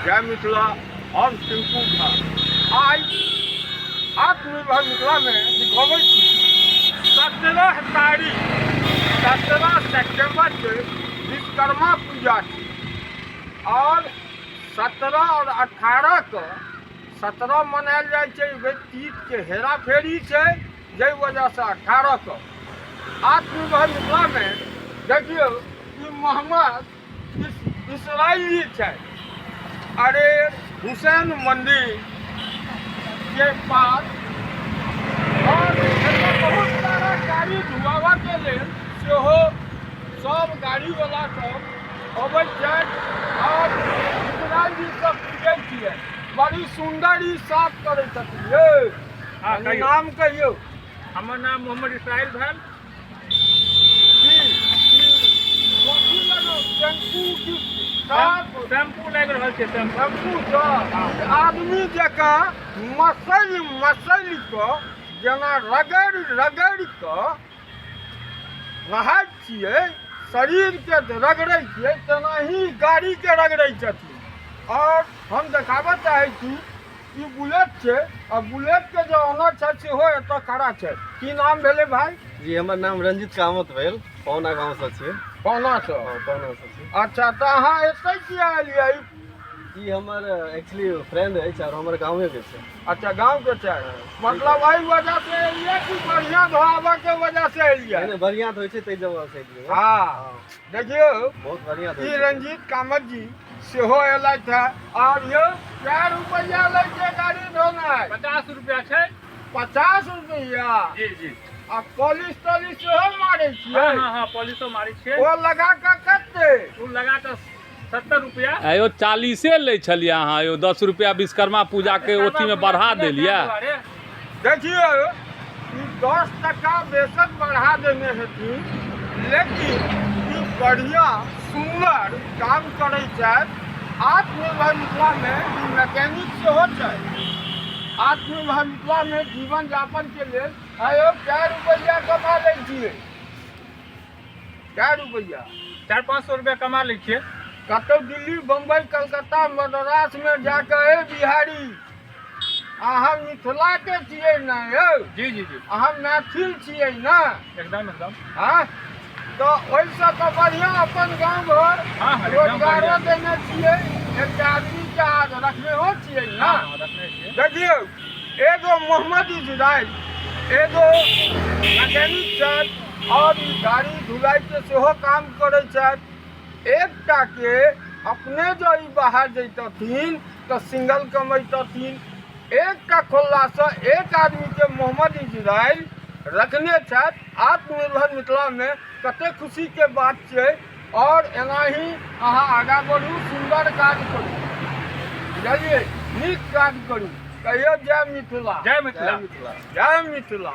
जय मिथिला। हम टिंकू झा आइ आत्मनिर्भर मिथिलामे दिखबै छी 17 तारीख 17 सेप्टेम्बरके विश्वकर्मा पूजा छी और 17 और 18 के 17 मनायल जाइ छै। एहि तीजके हेराफेरी छै, जाहि वजहसँ 18 के आत्मनिर्भर मिथिलामे देखियौ ई मोहम्मद इसराइली छै। अरे हुसैन मंदिर के पास और एतऽ बहुत सारा गाड़ी धुआबऽ के लेल सेहो सब गाड़ी वाला सब अबै छथि और इसराइल जी सब पूजै छियै। बड़ी सुन्दर ई साफ करै छथिन यौ। हँ, कनि कहियौ। नाम कहियौ। हमर नाम मोहम्मद इसराइल भेल। शैम्पू लागि रहल छै। शैम्पू आदमी जकाँ मसलि मसलि कऽ जेना रगड़ि रगड़ि कऽ नहाइत छियै, शरीरके रगड़ै छियै, तेनाही गाड़ीके रगड़ै छथिन। आओर हम देखाबऽ चाहै छी, ई बुलेट छै आ बुलेट के जे ऑनर छै सेहो एतऽ खड़ा छै। की नाम भेलै भाई? जी, हमर नाम रंजित कामत भेल, पौना गाँव से छी। पौना से? हाँ, पौना से छी। अच्छा, तऽ अहाँ एतै किया एलियै? ई हमर एक्चुअली फ्रेंड अछि और हमर गाँवे के छै। अच्छा, गाँव के छै। मतलब एहि वजह से एलियै कि बढ़िया धोआबऽ के वजह से एलियै? नहि, बढ़िया तऽ होइ छै, ताहि जगह से एलियै। हाँ, देखियौ, बहुत बढ़िया। ई रंजीत कामत जी सेहो एलथि हे। आओर यौ, कए रुपैआ लै छै गाड़ी धोनाइ? 50 रुपया छै। 50 रुपैआ? जी जी। आ पॉलिश तॉलिश सेहो मारै छियै? हँ, पॉलिशो मारै छियै। ओ लगा कऽ कते? ओ लगा कऽ 70 रुपया। आयो, 40 लै छलियै अहाँ यौ, 10 रुपया विश्वकर्मा पूजाके अथीमे बढ़ा देलियै। देखियौ, ई 10 टका बेशक बढ़ा देने हेथिन, लेकिन ई बढ़िआँ सुन्दर काम करै छथि। आत्मनिर्भर मिथिलामे ई मैकेनिक सेहो छथि। आत्मनिर्भर मिथिलामे जीवन यापनके लेल आयो, कए रुपैआ कमा लै छियै? कए रुपैआ? 400-500 रुपया कमा लै छियै। कतहु दिल्ली, बम्बई, कलकत्ता, मद्रासमे जाकऽ, ए बिहारी, अहाँ मिथिलाके छियै ने यौ? जी जी जी अहाँ मैथिल छियै ने? एकदम एकदम। हँ, तऽ ओहिसँ तऽ बढ़िआँ अपन गाँव घर। हँ हँ एकदम। रोजगारो बढ़िआँ। देने छियै, एकटा आदमीके आज रखनेहो छियै ने? हँ, रखने छियै। देखियौ, एगो मोहम्मद इजराइल एगो मैकेनिक छथि आओर ई गाड़ी धुलाइके सेहो काम करै छथि। एकटाके अपने जँ ई बाहर जैतथिन तऽ सिंगल कमैतथिन। एकटा खोललासँ एक आदमीके मोहम्मद इजराइल रखने छथि। आत्मनिर्भर मिथिलामे कतेक खुशीके बात छै। आओर एनाही अहाँ आगाँ बढ़ू, सुन्दर काज करू, बुझलियै? नीक काज करू। कहियौ जय मिथिला। जय मिथिला। जय मिथिला।